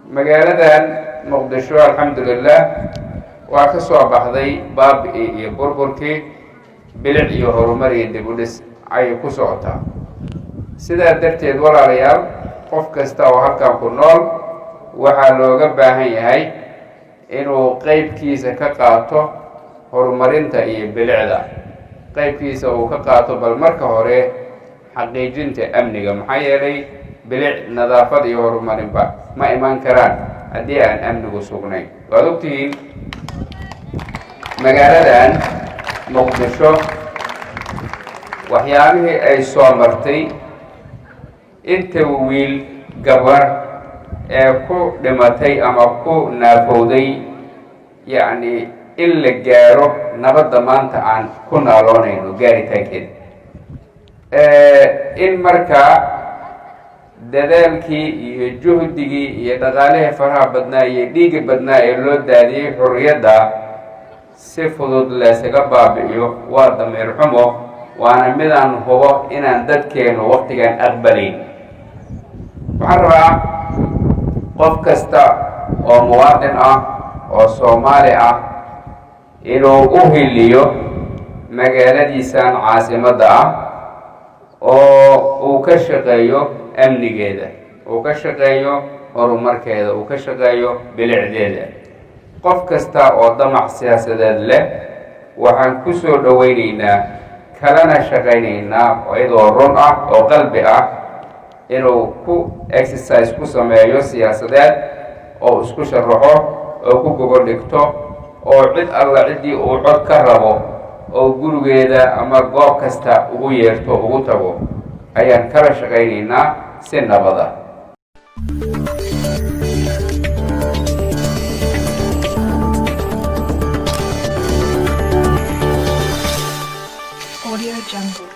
Magaaladan Muqdisho, alxamdulilah, waa ka soo baxday baabi'i iyo burburkii, bilic iyo horumar iyo dib u dhis ayay ku socotaa. Sidaa darteed, walaalayaal, qof kasta oo halkan ku nool waxaa looga baahan yahay inuu qeybkiisa ka qaato horumarinta iyo bilicda, qeybkiisa uu ka qaato. Bal marka hore xaqiijinta amniga, maxaa yeelay bilic, nadaafad iyo horumarinba ma iman karaan haddii aan amnigu sugnayn. Waad ogtihiin magaaladan Muqdisho waxyaabihii ay soo martay, inta wiil, gabar ee ku dhimatay ama ku naafowday, yacni in la gaaro nabadda maanta aan ku naaloonayno gaaritaankeeda. In markaa dadaalkii iyo juhdigii iyo dhaqaalihii faraha badnaa iyo dhiigga badnaa ee loo daadiyey xorriyadda si fudud laysaga baabi'iyo waa damiir xumo, waana midaan hubo inaan dadkeenu waktigan aqbalayn. Waxaan rabaa qof kasta oo muwaadin ah oo Soomaali ah inuu u hiliyo magaaladiisan caasimadda ah oo uu ka shaqeeyo amnigeeda, uu ka shaqeeyo horumarkeeda, uu ka shaqeeyo bilicdeeda. Qof kasta oo damac siyaasadeed leh waxaan ku soo dhoweyneynaa, kalana shaqaynaynaa, iyadoo run ah oo qalbi ah, inuu ku exercise ku sameeyo siyaasadeed oo isku sharaxo oo ku gogo dhigto, oo cid alla ciddii uu cod ka rabo oo gurigeeda ama goob kasta ugu yeerto, ugu tago, ayaan kala shaqaynaynaa si nabada. Audio Jungle.